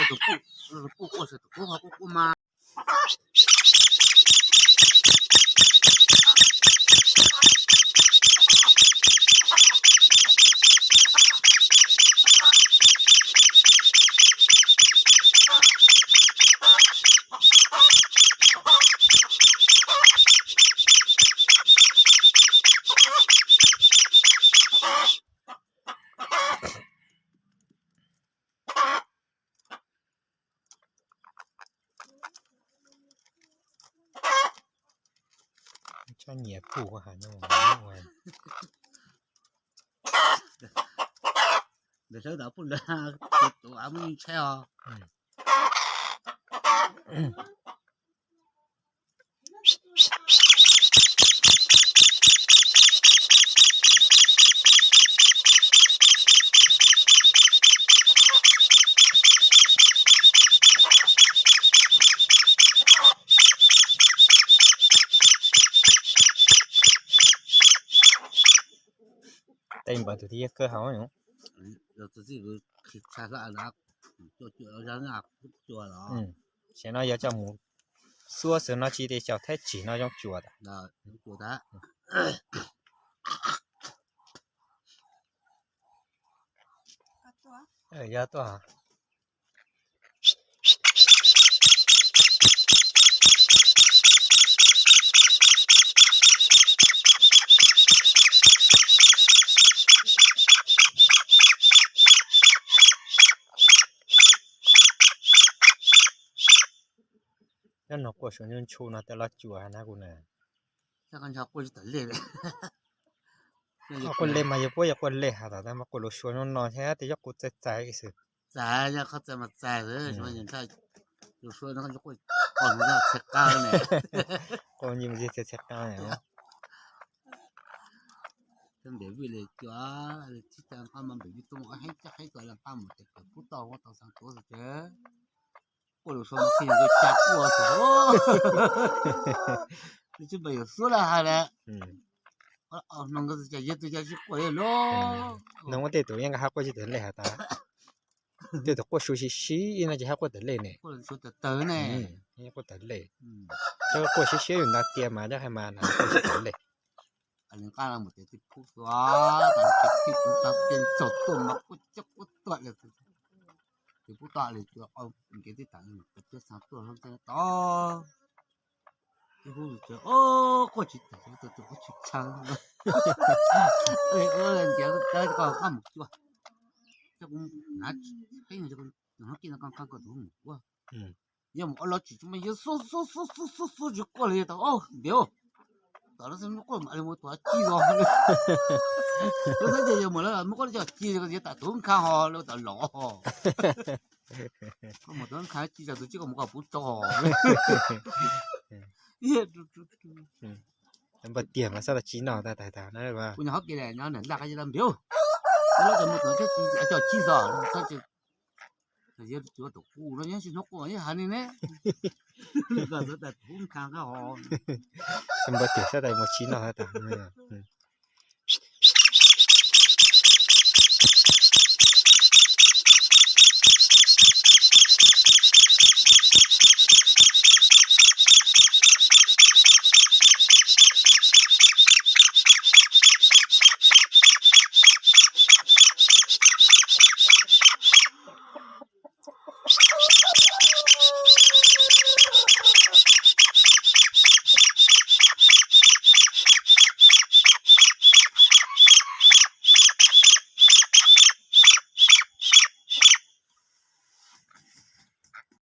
Tus puj quaj, tus puj ho quaj quaj mas. Tshaj nyiam puj ko has no. Ntawm sawv daws puj lawv tus av muaj yeej tshaib os. Tej npawg tus tib yog kawg hauv. Tus txij tshaj hla na, cua cua, cua los. Tam no yog coj mus xuab xwb no tsis tias cov thaib tsig no zoo cua tas. Yog tuaj. Nyob no quaj suav ntshu no tej los cuam na kuv na. Quaj li mas yog puab yog quaj li has tas tab mas quaj lus suav no no thiab tej yog quaj txaij txaij xwb. Txaij, yog qhov txaij mas txaij xwb, lus suav no quaj txhav qab ne. Quaj nyi mus txhav qab ne. Npem vij li cua, tsis tas nqaj mas npem vij tuaj mus heeb caj heeb cua la nqaj mus ces pub toj ua tau xaa tuav xwb ces. Quaj lus suav no tsis yog nkawd cas quaj xwb. Tsis npam yus xuab laj hais lawm. Hnoos nkawd cas yog tus cas tsis quaj li lauj. Nws muaj tej tus yeej nkag hab quaj tsis tawg lej has tas. Tej tus quaj suav sib sib no ces hab quaj tawg lej ne. Quaj tawg lej. Tab quaj sib siab yus nta tias mas coj hais mas quaj tsis tawg lej. Nqaj mus ces tib pub xuav, tib pub tag ces txog tuaj mas quaj coob quaj tuag li. Tib pub tag li, nkawd tib tas, nkawd tib xav tuaj hlob txeeb tod. Tib pub tsev, quaj tsis tawg, tus quaj tsis tshee. Nkawd coj qab mus cuaj, coj kuv hnav tsis peb hnub kij no qab qab kom tus mus ua. Yog mus ua los tsis tsis muaj yog xub xub xub xub xub tsis quaj li tau ntiav. Tom no xwb quaj mam li mus tua ci zos. Lub xab ces yog mus lawm muab quaj li cov ci zos tam tus nkag ho lawm tam los. Koj mus tus nkag ci zos tus ci koj mus koj puv tso. Npaj tiag mas xab tas ci no tas tas tas na. Kuv nyuam qhuav kiag nyob nram laj qab ntiav. Lawv cov mus tus cov ci zos. Yog tus quaj no nyob tsis hnub quaj ib hav ni ne. Koj xav tas tus nkag qab ho. Npaj tiag xab tas mus ci no tas.